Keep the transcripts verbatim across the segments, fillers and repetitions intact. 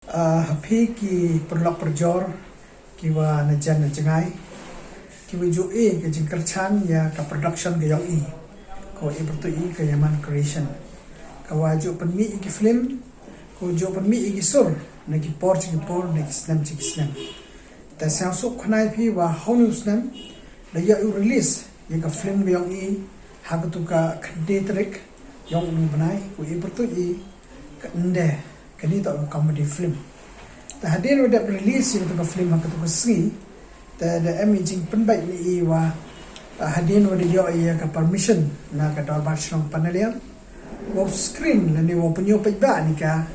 Ah, ha phi ki paralok parajor, ki wa na jan na jngai, ki wa ju e ka jingkyrchan ya ka production ka yong i, ko e pyrtuit i ka Yaman Creation, ka wa ju pynmih i ki film, ko ju pynmih i ki sur, na ki por cha ki por, na ki snem cha ki snem. Te sngewsuk khnai phi wa ha u snem, da yoh u release ya ka film ka yong i, ha katu ka khyndai tarik yong u bnai, ko e pyrtuit i ka Ynde, kani toh ka comedy film. Te hadien wa dep release ya katu ka film ha katu ka sngi, te da em i jingpynbeit na i wa, ah, hadien wa da yoh i ya ka permission na ka dorbar chnong Panaliar, wow screen lane wow pynyoo paidbah ni ka,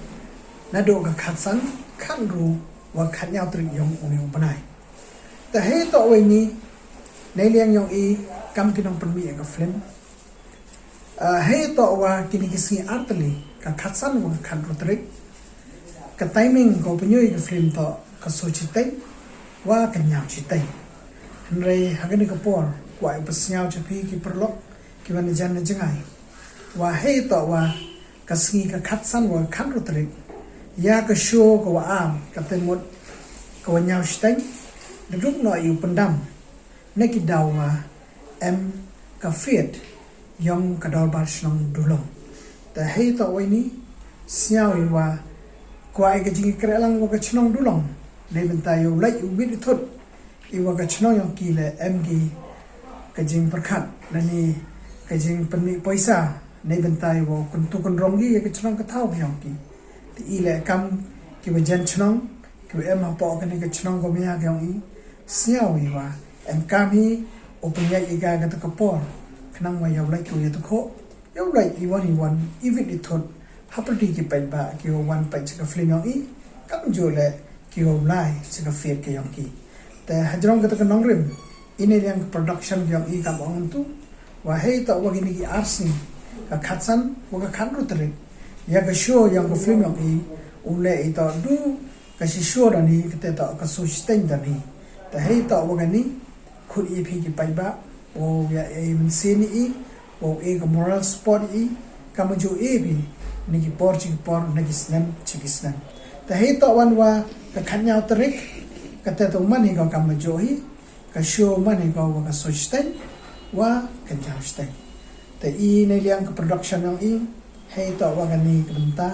naduh ka khatsan, khatynru, wa khatynñiaw tarik yong uni u bnai. Te hei toh wa ini, nei liang yong i, kam ki nongpynmih ya ka film. Ah, hei toh wa kini ki sngi ar tylli, ka khatsan wa ka khatynru tarik, ka timing ka pynyoo ya ka film toh ka soo chiteng, wa ka ynñiaw chiteng. Hynrei ha kani ka por, kwah i pynsngew cha phi ki paralok, ki wa na jan na jngai, wa hei toh wa ka sngi ka khatsan wa ka khatynru tarik, ya ka show ka wa ar, ka te mut ka wa ynñiaw chiteng, da duk noh i u pyndam, na ki daw wa em ka fiat yong ka dorbar chnong Dulong. Te hei toh wa ini, sngew i wa, kwah i ka jingkyrkhu lang wa ka chnong Dulong, nei bynta yow lait u wit i thut, i wa ka chnong yong ki le em ki ka jingpyrkhat, lane ka jingpynmih poisa, nei bynta i wow kyntu kynrong ki ya ka chnong ka thaw ka yong ki. Te i le kam ki wa jan chnong, ki wa em hapoh kani ka chnong ka maya ka yong i, sngew i wa em kam hi, u pynyaid i ka katu ka por, khnang wa yow lait ko ya tu ko, yow lait i wan i wan, i wit i thut, ha pyrdi ki paidbah, ki wa wan peit cha ka film yong i, kam ju le, ki wa lai cha ka fiat ka yong ki. Te hajrong katu ka nongrim, ini liang ka production ka yong i kam ong tu, wa hei toh wa kini ki ar sngi, ka khatsan, wa ka khatynru tarik, ya ka show yong ka film yong i, u le i toh du, ka shi show da ni, ka te toh ka soo chiteng da ni. Te hei toh wa kani, khut i phi ki paidbah, wow ya e mynsiem i, wow e ka moral support i, kam ju e phi, na ki por cha ki por, na ki snem cha ki snem. Te hei toh wan wa, ka khatynñiaw tarik, ka te toh man hi ka kam ju hi, ka show man hi ka wa ka soo chiteng, wa ka ynñiaw chiteng. Te i nei liang ka production yong i, hei toh wa kani ka bynta,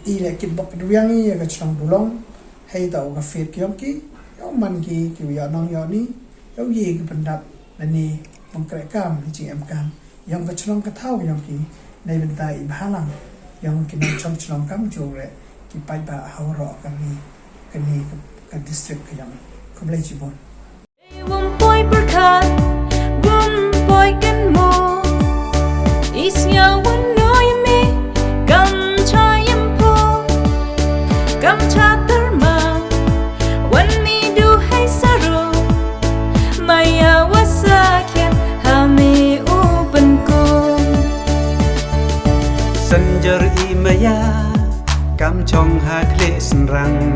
i le kit bok kit wiang i ya ka chnong Dulong, hei toh wa ka fiat ka yong ki, yow man ki, ki wa yoh nong yoh ni, yow ye ki pyndap, lane pynkreh kam, i jingem kam yong ka chnong ka thaw ka yong ki, nei bynta i bhalang yong ki nongchong chnong kam ju re, ki paidbah ha waroh kani, kani ka, ka district ka yong i. Khublei chibun. Wym poi pyrkhat, wym poi kynmaw. I sngew wan noh ya me, kam cha yam pho, kam cha tyrma. Wan mi du hei saru, maya wa sakhiat ha me u pynku. Synjor i maya, kam chong ha khlieh synrang.